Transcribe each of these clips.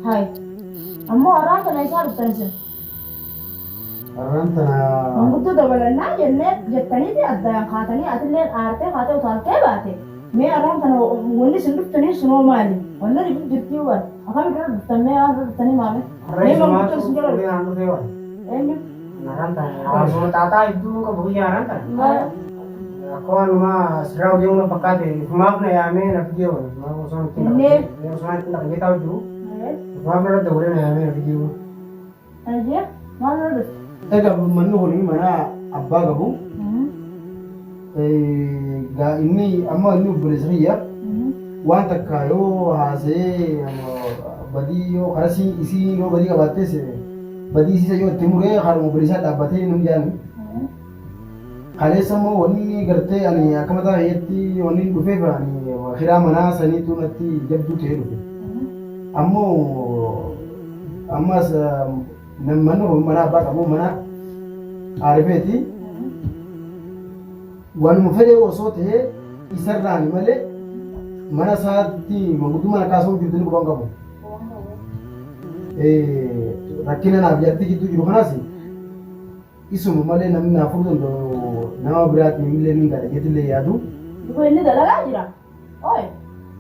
Hai. Ammoo har'aan tana isaa dhuftan isin. Har'aan tana. Manguddoo dabalannaa jennee jettaniiti addaan kaatanii atilleen aartee kaatee utaaltee baate. Mee har'aan tana wanni isin dhuftanii sunoo maali? Wanni rifu jirtii waan. Akkam irra dhuftan mee waan irra dhuftanii maame? Mee manguddoo isin jala Harree aan dhufee waan. Eenyu? Har'aan tana haasuma xaaxaa hedduu qabu kiyya har'aan tana. Maal? Akka waanuma sirraa hojii na fakkaate ifumaaf na yaamee na fidee waan ifumaaf osoo ittiin Innee? osoo ittiin dhaqee taa'u jiru ifumaaf narra dabalee na yaamee na fidee. Ajee maal irra dhufte? Egaa manni kun mana abbaa qabu. Egaa inni amma inni obboleessa kiyya waan takka yoo haasa'ee badii yoo karasii isii yoo badii qabaattes badii isiisa yoo itti muree karuma obboleessaa dhaabbatee nu jaani. Kaleessa immoo wanni gartee ani akka mataa kiyyatti wanni dhufeef ani kiraa manaa saniitu natti jabduu ta'ee dhufe. Ammoo ammas manni kun mana abbaa qabu mana aarifeeti. Wanuma fedhe osoo ta'ee isarraani malee mana isaatti manguddummaan akka haasa'u jirtu inni quban qabu. Rakkina naaf jaartii gidduu jiru kanaas Isuma malee namni naa furuu danda'u nama biraatiin illee niin gala jetillee yaadu. Duba inni dalagaa jira. Oi,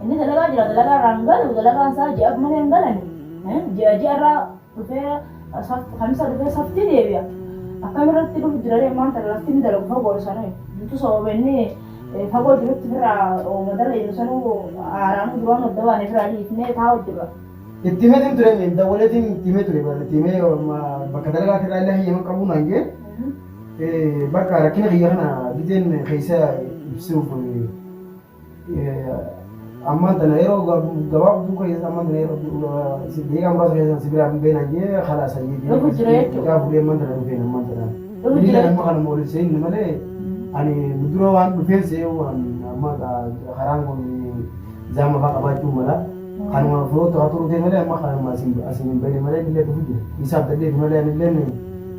inni dalagaa jira dalagaa irraa hin galu dalagaan isaa ji'aaf malee hin galani. Ji'a ji'a irraa dhufee kamisa dhufee saftii deebi'a. Akkam irratti dhufu jira ree maanta lafti inni dalagu fagoo sanuu. Nutu sababa inni fagoo jirutti firraa ooma dalagu sanuu haaraanuu duraan adda baanee firraa dhiifnee taa'u jirra. Itti himeetiin ture dawwaleetiin itti himee ture bara itti himee bakka dalagaa irraa illee hayyama qabu naan jee bakka rakkina kiyya kana gizeen keessa ibsuuf ammaan tana yeroo gabaabduu keessa ammaan tana yeroo daqiiqaa muraasa keessa si biraa hin beenaan jee khalaas hayyee Dhufu jira jechuudha. Mucaa fuudhee ammaan tana dhufeen ammaan tana. Dhufu Inni jira amma kana waliin seenne malee ani dura waan dhufeen se'ee waan amma karaan kun zaama fa'aa qabaachuu mala. Kanuma firoota haa turu ta'e malee amma kanuma asiin asiin hin bahine malee illee dhufu jira. Isaaf dadheef malee ani illee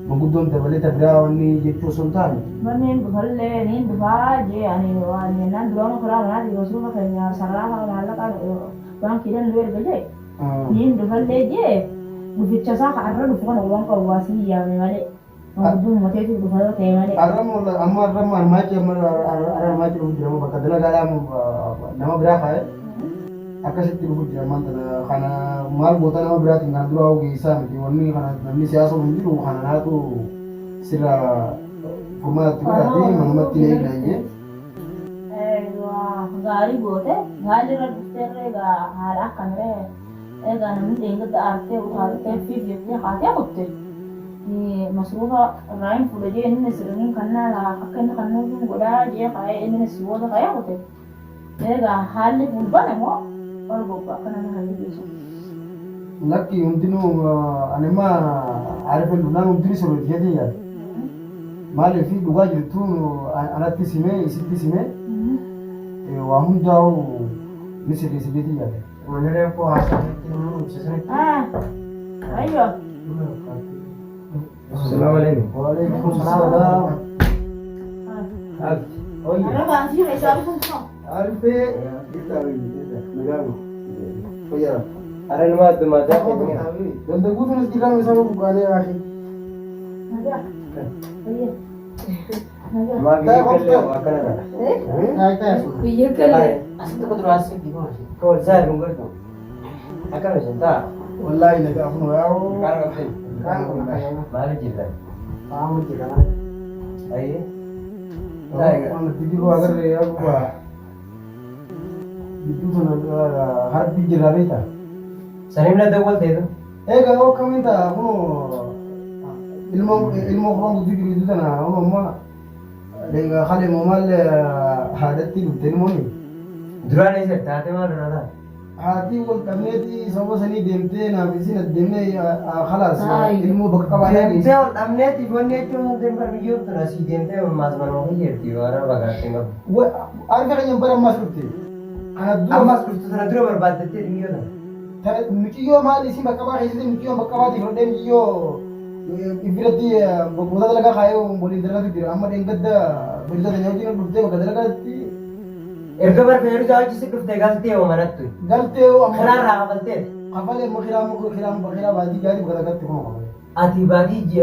manguddoon dabalee ta biraa wanni jechuu osoo hin taane. Manni hin dhufallee niin dhufaa jee ani waan jennaan duraanuu karaa manaatii masruufa keenya sarraafa maallaqa baankiidhaan nu erga jee niin dhufallee jee dhuficha isaa ka arra dhufu kana waan qabu waa sii yaame malee. Manguddummaa teetu dhufa yoo ta'e malee. Arra amma arra armaachi amma arra armaachi dhufu jira bakka dalagaadhaa nama biraa kaa'e akkasitti dhufu jira ammaan tana kana maal goota nama biraatiin kana dura ogeessaa miti wanni kana namni siyaasa hin jiru kana naatu sirra furmaata itti godhaati manumatti na eegna jee. Gaarii goote haalli irra dhufteerree egaa haala akkamiree egaa namni dheengadda aartee utaaltee fiif jettee kaatee kutte. Masruufa irraa hin fuudha jee innis inni kannaa akka inni kannuu hin godhaa jee kaa'ee innis booda kaa'ee kute. Egaa haalli fulbana moo ol gobba akka nama kan dhiisu. Lakki hundinuu ani amma aarifa dhufnaan hundinuu sirriitti jeetiin yaada. Maaliif dhugaa jirtu anatti simee isitti simee waa hundaa'u ni sirreessa jeetiin yaada. Wanni reefu haasa'anitti inni ibsa sanitti. Ayyo. Assalamu alaikum. Waalaikum salaam. Abdi. Oye. Arra baasii keessaa dhufuun kuma. Arifee. Nagaama. Fayyaa. Ara nama adduma addaa kenniya. Ganda guutuun as jiraan isaa buqqaalee akhi. Nagaa. Ayyo. Nagaa. Maa biyya gallee waa akkana ta'a. Biyya galee. Asitti kuduraas dhiibama. Ka wal saa hin godhu. Akkana isin ta'a. Wallaahi nagaa kun yaa'u. Kaan qabdee. Maali jirtan? Faamu jira. Ayyee. Ta'a. Waan jiru agarre yaa gubbaa. Gidduu sana harbii jirra beektaa? Saniif na dawwalteetu. Egaa yoo akkamiin ta'a kun ilmoo ilmoo afaan gudduu jiru gidduu tana kun amma egaa kalee moo maal haadhatti dhufte ilmoon Duraan eessa taate maal irraa taate? Haati wal dhabneeti sababa sanii deemtee naaf isin addeemnee khalaas ilmoo bakka qabaa Deemtee ol dhabneeti wanni jechuun hundeen bar biyyoo tun asii deemtee ammaas manuma kiyyeerti warra fagaattee hin qabdu. Arga keenya bara ammaas dhufte. Kana dura Ammas dhuftu sana dura barbaaddattee biyyoo tana. Tana muciyyoo maal isin bakka qabaa keessatti muciyyoon bakka qabaatii fudhadhee muciyyoo biratti goota dalagaa kaayee waliin dalagatu jira. Amma dheengadda Feeruzaa teenya wajjin dhuftee bakka dalagaatti Erga bar Feeruzaa wajji si dhufte galtee hoo manattu. Galtee hoo amma. Kiraarraa kafaltee. Kafalee amma kiraa amma kiraa amma kiraa baatii jaatii bakka takkatti kuma kafalee. Ati baatii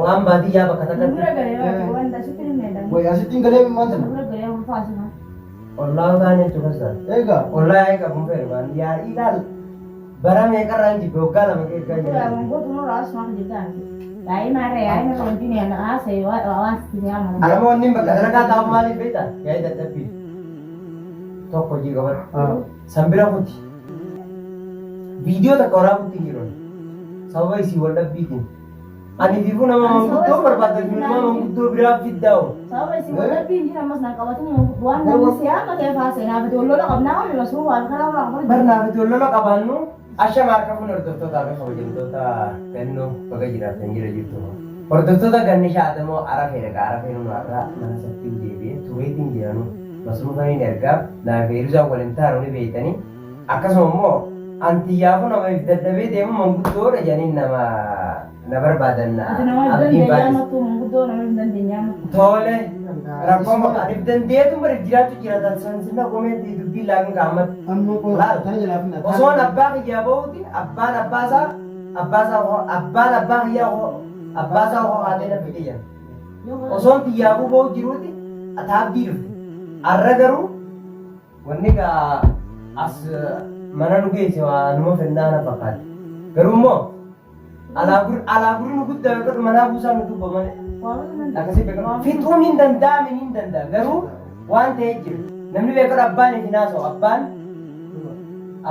waan baadiyyaa bakka Nu takkatti. bira galee waati waan asitti hin meedhan. Wayi asitti hin galee maal Nu sana? bira galee ulfaa asuma. Ollaa kaan jechuun kasaan. Egaa. Ollaa yaa'ii qabuun fedhu waan yaa ilaal bara meeqarraan jibbe waggaa 2 eeggaa Bira jira. mangootu nurraa asuma jirtaan. Yaa'ii maarra yaa'ii maarra wanti ni haasa'e waan sitti yaamamu. Anama wanni bakka dalagaa taa'u maaliif beektaa? Yaa'ii dadhabbii. Tokko hojii qabadhu. San bira kuti. Viidiyoo takka waraabutti hin jiru. Sababa isii wal dhabbiitiin. Ani fiifuu nama manguddoo barbaadda nama manguddoo biraa fiddaa'u. Sababa isin wal dhabbii hin jiru ammas nan qabatanii waan namni si haammatee faasee naaf itti wal lola qabnaa waan masruu waan karaa waan qaban. Bar naaf itti wal lola qabaannu ashama harka fuune hordoftootaa fi kabajamtoota gannoo baga jiraattan jira jirtu. Hordoftoota gannishaa Adamoo Arafee dhaqa Arafee nunu har'a mana sattiin deebi'ee tureetiin jiranu masruufaniin ergaaf naaf Feeruzaan wal hin taanu ni beeytanii. Akkasuma immoo an tiyyaafuu nama if dadhabee deemu manguddoodha jedhanii nama na barbaadan Ati nama hin abdiin dandeenye baay'is. amattuu manguddoo nama hin dandeenye amattuu. Tole rakkoon bakka ani if dandeetu bari jiraachuu jiraatan san sinna komeetti dubbii laakin kaammatti. Amma qofa Laal. tana jalaa finna. Osoon abbaa kiyyaa bahuuti abbaan abbaasaa abbaasaa hoo abbaan abbaa kiyyaa hoo abbaasaa hoo haatee na fide jedhan. Osoon tiyyaafuu bahu jiruuti ataabdii dhufte. Arra garuu Wanni egaa as mana nu geesse waa numa fennaa na fakkaate. Garuu immoo alaa gurri alaa gurri nu guddaa yookaan manaa buusaa nu dubba malee. Akkasii beekamu. Fixuun hin danda'ame hin danda'a. Garuu waan ta'ee jira. Namni beekamu abbaan hin haasa'u. Abbaan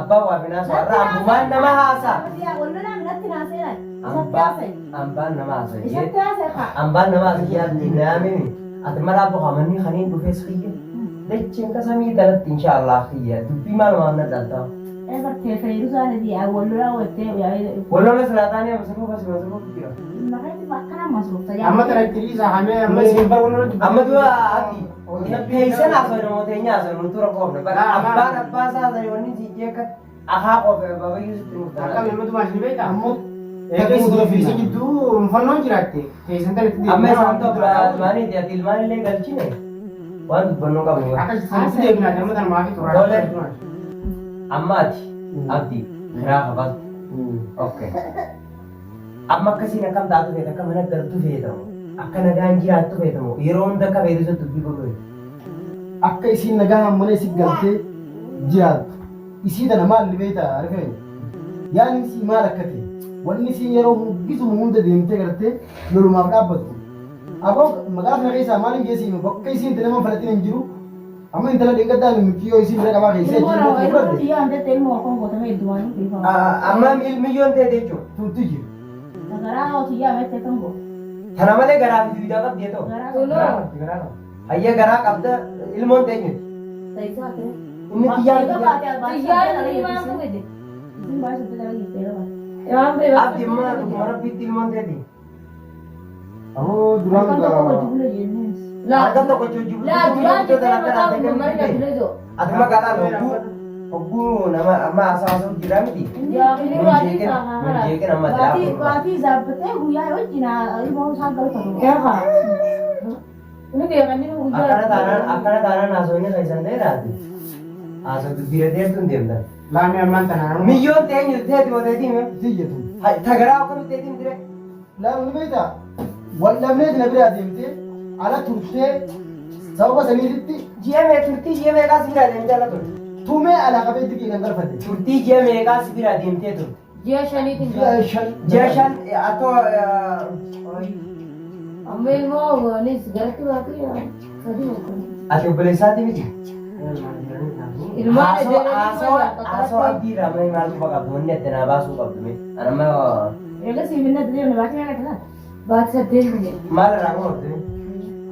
abbaan waa hin haasa'u. Har'a ambumaan nama haasa'a. Ambaan nama haasa'a. Ambaan nama haasa'a. Yaadni naamimi. Ati malaa boha manni kaniin dhufes kiyya. Dacheen ka samii tanatti insha Allah kiyya dubbii maalumaaf na dhaltaa. Wallola silaa taanee masruufa si masruufu jira. Amma tana itti dhiisaa hamee amma isin bar wallola dubbii. Amma du'a abdi teessan haasawaa namoota eenyu haasawaa nuti rakkoo qabna. Bara abbaan abbaa isaa haasawaa wanni si jeekat Akaa qofa babayyuu sitti murtaa'aa. Akkam ilma dumaa isin beektaa? Ammoo Eega isin fi isa gidduu mufannoon jiraatte keessan tan itti Amma isaan tokko ilmaanii ati ilmaan illee galchine waan dubbannoo qabnu. Akka isaan deebinaa amma tan maafi turaa. Tole. Amma ati abdii kiraa kafaltu. Okay. Amma akkasiin akkam taatu feeta akka mana galtu feetamu akka nagaan jiraattu feetamu yeroo hunda akka feetu isa dubbii godhu feeta. Akka isiin nagaan mana isii galtee jiraattu Isii tana maal beektaa argame? Yaadni isii maal akka ta'e? Wanni isiin yeroo gisuma hunda deemtee gartee lolumaaf dhaabbattu. Aboo maqaa kana keessaa maal hin geessiinu bakka isiin itti nama falatiin hin jiru. Amma intala dheengaddaa mikiyyoo isiin bira qabaa keessee Ilmoo achiin nama booda ilmoo fudhatte. xiyyaa hantetti ilmoo akkam gootamee iddumaanii dhiifama. Amma miyyoon ta'e jechuudha. Tuutti jiru. Garaa hoo xiyyaa mettee kan gootu. Tana malee garaa fi duwidaa qabdi haa ta'u. Garaa Toloo. Garaa qabdi garaa qabdi. Hayya garaa qabda ilmoon teenyuti. Ta'isaa ta'e. Inni xiyyaa Eega baate baate Xiyyaan dalagaa inni maal jirti. fide? Isin baay'ee dalagaa jirti eega baate. Waan fide Abdi immoo dhuguma rabbiitti ilmoon teeti. Aboo duraan Halkan tokko gaa wajji bule jenneen. Laa Halkan tokko hojii laa duraan jettee mataa uumamanii na ture joo. Ati magaalaa hogguu hogguu nama amma haasaa haasa'u jira miti. Yaa inni Nun baatii jeeqin isaa nun haa jeeqin amma Baatii ati baatii zaabbatee guyyaa wajjin ilmoo isaan galfatu. Eegaa. Inni beekan inni guyyaa. Akkana taanaan akkana taanaan haasawni keessan dheeraati. Haasaw dubbiira dheertuun deemtan. Laamii ammaan tana nama. Miyyoon teenyu teeti moo teetii mee? Tiyyatu. Tagaraa akkamitti teetiin dire? Laamni beektaa wal dhabneeti na biraa deemtee ala turtee sababa saniititti Ji'a mee turtii ji'a meeqaa si biraa deemtee ala turte? tumee alaa qabee diqii kan galfate. Turtii ji'a meeqaa si biraa deemtee turte? Ji'a shaniitiin Ji'a 5. Ji'a 5 atoo Amma immoo anis galatti baatii 3 boqqoon. Ati obboleessaati miti? Ilmaan Haasoo haasoo haasoo ijoollee abdii irraa mee maal quba qabdu wanni adda naa baasuu qabdu mee? Ani amma Eega siif hin deemne baatii meeqa ta'a? Baatii 8 biyya. Maal irraa quba qabdu mee?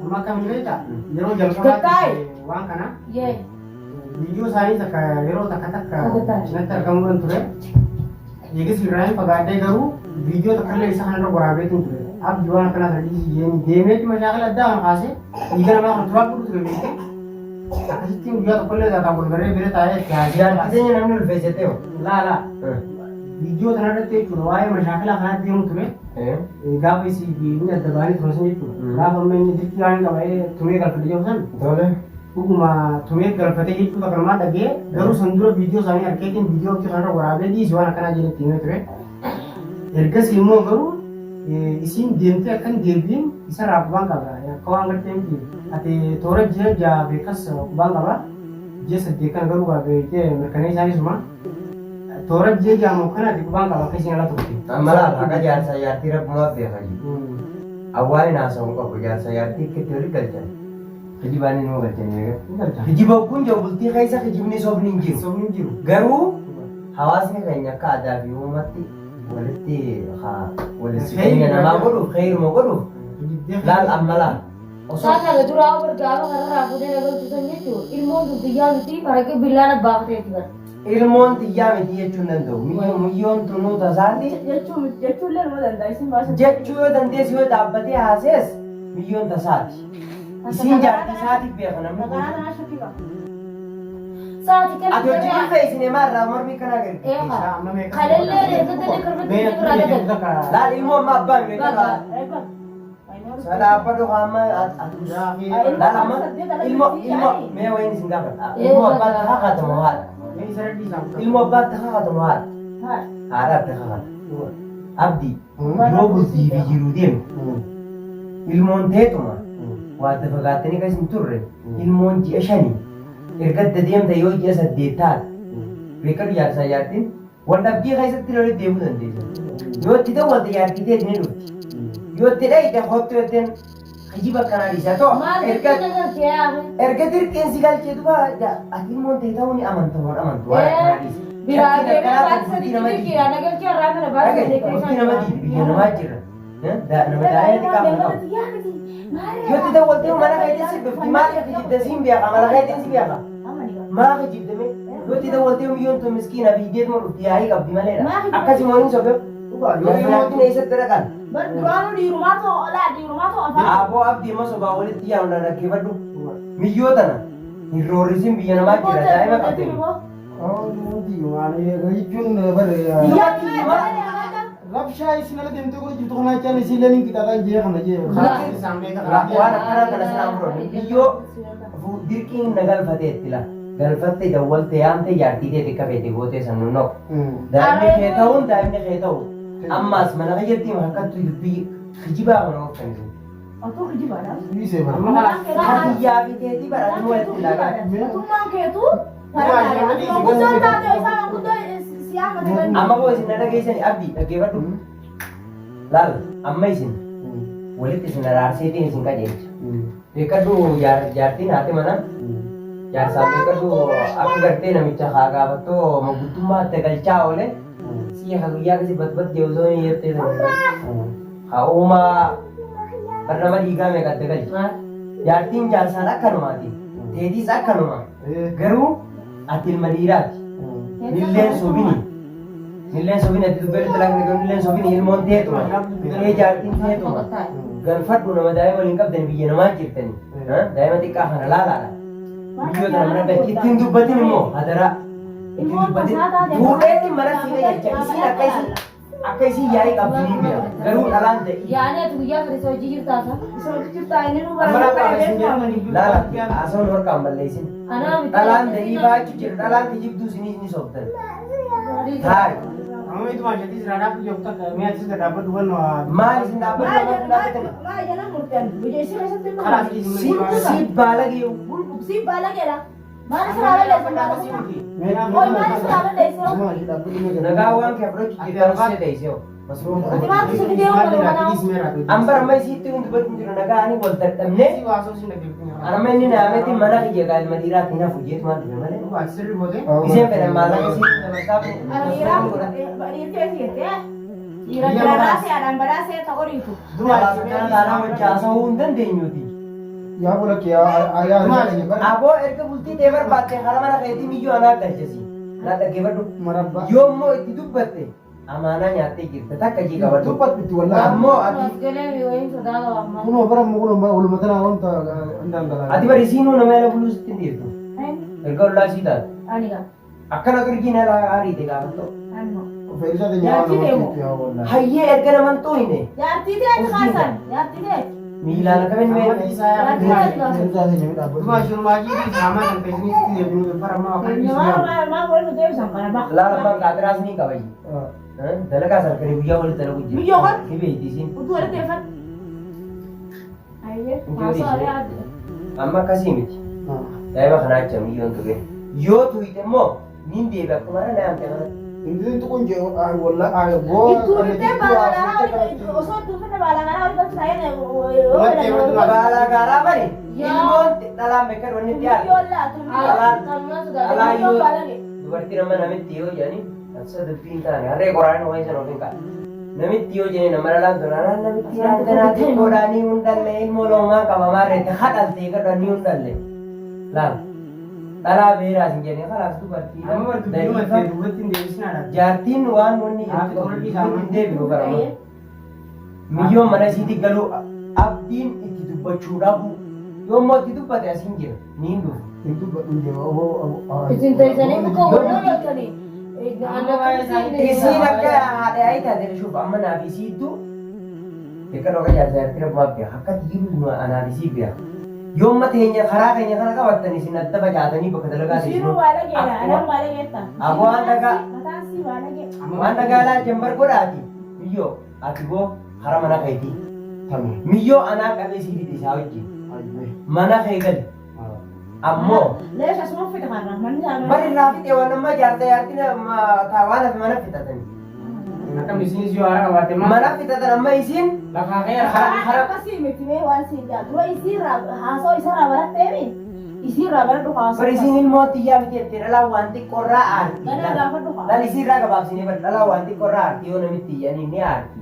Amma akkam beektaa yeroo jalqabaatti waan kana Yee. Viidiyoo isaanii takka yeroo takka takka natti argamuudhaan ture. Eegas Ibrahim fagaadhee garuu viidiyoo takka illee isa kanarra waraabeetiin ture. Abdi waan akkanaa sana dhiisii jeeni deemeetti mashaakala addaa kana kaasee dhiiga namaa kana turaa godhu ture beekte. Akkasittiin guyyaa tokko illee taataan wal garee bira taa'ee itti haasee. Jaartii teenya namni ulfeessite hoo? Laa laa. Viidiyoo kanarratti jechuudha waa'ee mashaakala kanaa deemu ture. Gaafa isii fi inni adda ba'anii turan sun jechuudha. Gaafa amma inni dirqii waan qabee tumee galfate jedhu san Tole. dhuguma tumee galfatee jechuu takkanumaa dhagee garuu san dura viidiyoo isaanii arkeetiin viidiyoo abdii kanarra waraabee dhiisi waan akkanaa jedhee itti himee ture. Ergasii immoo garuu isiin deemtee akkan deebiin isarraa qubaan qaba. Akka waan gartee miti ati toora ji'a 6 beekas qubaan qaba. Ji'a 8 kana garuu waa beektee mirkanee isaanisuma toora ji'a 6 moo kana ati qubaan qaba akka isiin ala turte. Amma laal haqa jaarsaa jaartii rabbumaaf beeka jiru. Awwaalin haasa'uu hin qabu jaarsaa jaartii akka itti walitti galchan. Kijibaan inni galchan eega. Kijiba kun jiru bultii keessa kijibni sobni hin jiru. Sobni hin jiru. Garuu hawaasni keenya akka aadaa fi uumamatti walitti haa walitti siqeenya namaa godhuuf xeeruma godhuuf laal amma laal. Osoo Saata duraa bar gaafa kararraa fuudhee na galchu san jechuun ilmoon tun xiyyaa miti maraqee billaan abbaafateetti bara. Ilmoon xiyyaa miti jechuun danda'u. Miyyoon tunuu tasaati. Jechuullee nama danda'a isin baasa. Jechuu yoo dandeessu yoo dhaabbatee haasees miyyoon tasaati. Isiin jaartii isaatiif beeka namni kun. Maqaa kanaa shakkii qaba. Saati kana Ati hojii hin fe'isine maarraa mormii kanaa gadi. Eeqa. Kalellee reeffatanii karbatti biraa galan. Laal ilmoo amma abbaa hin beekaa. Eebba. Dhaabbadhu amma laal amma ilmoo ilmoo mee wayin isin gaafadha. Ilmoo abbaatti kakatamu haadha. Ilmoo abbaatti kakatamu haadha. Haadha abdi kakata. Abdi yoo bultii fi jiruu deemu ilmoon teetuma waa adda fagaattanii kan isin turre ilmoon ji'a 5 erga adda deemta yoo ji'a 8 taate beekadu jaarsaa jaartiin wal dhabdii keessatti lola deemuu dandeessa. Yoo itti dawwalte jaartii teeti ni dhufti. Yoo itti dhayite kottu jetteen kijiba akkanaa dhiisaa too Maal erga jechuun na galchee yaa'e? Erga dirqiin si galchee duba ati ilmoon ta'e ta'uu ni amanta moo amantu waan akkanaa dhiisi. Biraa Shakkiin deemee akkanaa baatti kun sadiitti bultii nama diigi. dirqiidhaan na galchee har'aa kana baatti Dhaga'i sadii bultii nama diigi biyya namaa jira. Nama daa'ima xiqqaa kun qabu. Yoo itti dawwaltee mana keetiin si dhufti maaliif kijibda siin beeka mala keetiin si beeka. Maa kijibda mee yoo itti dawwaltee miyyoon tun miskiina fiigdeetuma dhufti yaa'ii qabdi maleedha. Akkasii moo hin sobe. Yoo ilmoon eessatti dhaqan. Bar duraanuu dhiirumaa ta'u olaa dhiirumaa ta'u afaan. Aboo abdii amma sobaa walitti yaa'u na dhaggeeffadhu. Miyyoo tana hin roorrisin biyya namaa jira daa'ima qabdi. Jechuun bare rabshaa isin ala deemtee godhu jirtu kanaa jechaan isin illee ni qixaaxaan jee kana jee. Waan akkanaa kana sinaa fudhannu biyyoo dirqiin na galfateetti la. Galfatte dawwalte yaamte jaartii teeti akka feete gootee san nunnoo. Daa'imni kee ta'uun daa'imni kee ta'u. Ammaas mana kiyyatti harkattu dubbii kijibaa kana ooftan isin. Otuu kijibaadha. Dhiisee bara. Hadiyyaa fi teetii bara ati walitti laagaa. Mootummaan keetuu karaa manguddoo taate isaa manguddoo siyaasa ta'an. Amma boo isin na dhageessani abdii dhaggeeffadhu. Laal amma isin walitti isin araarseetiin isin qajeelcha. Beekadhu jaartiin haati mana jaarsaan beekadhu akka gartee namicha haa gaafattoo manguddummaa itti galchaa oole si'a haa guyyaa kasi batbat jedhu osoo hin jettee haa uumaa bar nama dhiigaa meeqa adda galcha. Jaartiin jaarsaan akkanumaati. Teetiis akkanuma. Garuu ati ilma dhiiraati. Nilleen sobini. Nilleen sobini ati dubbeetti laaqni garuu nilleen sobini ilmoon teetuma. Ee jaartiin teetuma. Galfadhu nama daa'ima waliin qabdani biyya namaa jirtani. Daa'ima xiqqaa kana laalaadha. Biyyoota nama galchi ittiin dubbatin immoo hadaraa. Ittiin dubbatin. Fuudheetti mana sii qajeelcha. Isiin akka isiin akka isiin yaa'ii qabdu ni beeka. Garuu dhalaan ta'e. Yaani ati guyyaa sadii isa hojii jirtaa isa? Isa hojii jirtaa inni nu bara. Laala haasawwan harkaan balleessin. Anaa miti. Dhalaan ta'ii baachuu jira. Dhalaan kijibduu isiniis ni sobdan. Taa'e. Maal isin dhaabbatu namatti dhaabbatani? Maal jala murteen biyya isii keessatti Si si baalagee Si baalageedha. Maal isirraa balleessan baalagumaa? Oi maal isirraa balleessan? Nagaa waan kee fudhachu jirtan see teessee. Ati maaltu si fidee waan kanaa? An bara amma isiitti hundi badhu jiru nagaa ani wal dadhabnee anamma inni naametti mana kiyya gaalma dhiiraatti hin hafu jeetu maal dhufe malee. Iseen fedhan maallaqa isiin dabarsaa Dhiiraa dhiirtee jettee dhiira badhaasee haadhaan badhaasee ta'u horiitu. Kana taanaa wajji haasa'uu hin dandeenyuuti. Yaa bola kee yaa bara Aboo erga bultii ta'e barbaatte karaa mana keetii miyyoo anaa galchasi. Naa dhaggeeffadhu. Marabbaa. Yoo immoo itti dubbatte amaanaa nyaattee jirta takka jii qabadhu. Dubbatti wallaahi. Ammoo ati As galee wayiin sodaa qaba amma. Kunoo bara kunoo waluma tanaa wanta hin danda'an. ati bari siinuu nama ala buluu sitti hin dhiiftu. Erga ollaa sii taate. Ani gaa. Akkana turjiin ala ariite gaafattu. Ani moo. Fe'isaa teenya waan namatti itti haa wallaahi. Hayyee erga naman xooyne. Jaartii ta'e kaasan. Jaartii ta'e. Miilaan akkamiin Amma mee? dhiisaa yaa Laakiin Mucaa keenya mi dhaabbatu. Dhuma shurmaajii dhiisaa amma kan ta'isnitti deebinu bara ammaa akka dhiisu yaa'u. Maal wal nu deebisan kana baqa. Laala abbaan qaatiraas ni qaba. Dalagaa sarkaree guyyaa walitti dalagu jira. Biyyoo kan? Ni beekti isiin. Utuu walitti deeffadhu. Ayyee haasoo ari'aa. Amma akkasii miti. Daa'ima kanaa jecha miyyoon tuqe. Yoo tuyite immoo nin deebi akkuma irra na yaamte kanatti. Inni tuqun jee wallaahi boo. Ittuu fittee baala garaa olii osoo ittuu finne baala garaa olii galchu taa'ee Baala gaaraa bari. Yaa. Ilmoon dhalaan beekan wanni itti yaadu. Biyyoon laatu. Dhalaa Biyyoon yoo baalage. dubartiin amma namitti yoo jedhani aksa dubbii hin taane harree qoraan waan sana ofiin kaa'e. Namitti yoo jedhani nama dhalaan tun dhalaan namitti yaaddanaa xiqqoodhaanii hundallee ilmoo loomaan qabamaa irratti hadhaltee gadhanii hundallee. Laal dhalaa beeraas hin jedhee kalaas dubartii. Amma bar dubbii mattee duubatti hin deebisinaadha. Jaartiin waan wanni Haa, jettu tola qabdu hin deebinu garama. Miyyoon mana isiitti galuu abdiin itti dubbachuu dhabu. Yoommoo itti dubbate asiin jira ni hin dhufu. Hin dubbatu jee oboo. Isin teessanii muka wal loltanii. Isiin akka haadha yaa'ii taate shuuf amma naaf isiittu beekan akka jaarsa jaartii rabbumaaf beeka akkatti jiru anaaf isii beeka. Yoomma teenya karaa keenya kana qabattan isin adda facaatanii bakka dalagaa Isiinuu baalageedha. Anaan baalageetta. Aboo waan dhagaa Mataan sii baalagee. waan dhagaalaa jambar godhaati miyyoo ati boo karaa mana keetii. Tamam. Miyyoo anaa qabee sii fide isaa wajjin mana kee gali ammoo Leesha suma fite karra manni isaa bari irraa fixe waan amma jaarsa jaartiin waan hafe mana fixatanii. Akkam isinis yoo haara qabaatte maal? Mana fixatan amma isiin Lafaa kee harkaa. Akkasii miti mee waan siin jaa dura isiirraa haasoo isarraa baratteemi isiirraa baradhu haasoo. Bari isiin ilmoo xiyyaa miti jettee dhalaa waan xiqqoorraa aarti. Ganaa gaafadhu haa. Dhalli isiirraa gabaabsinee bari dhalaa waan xiqqoorraa aarti yoo namitti iyyanii ni aarti.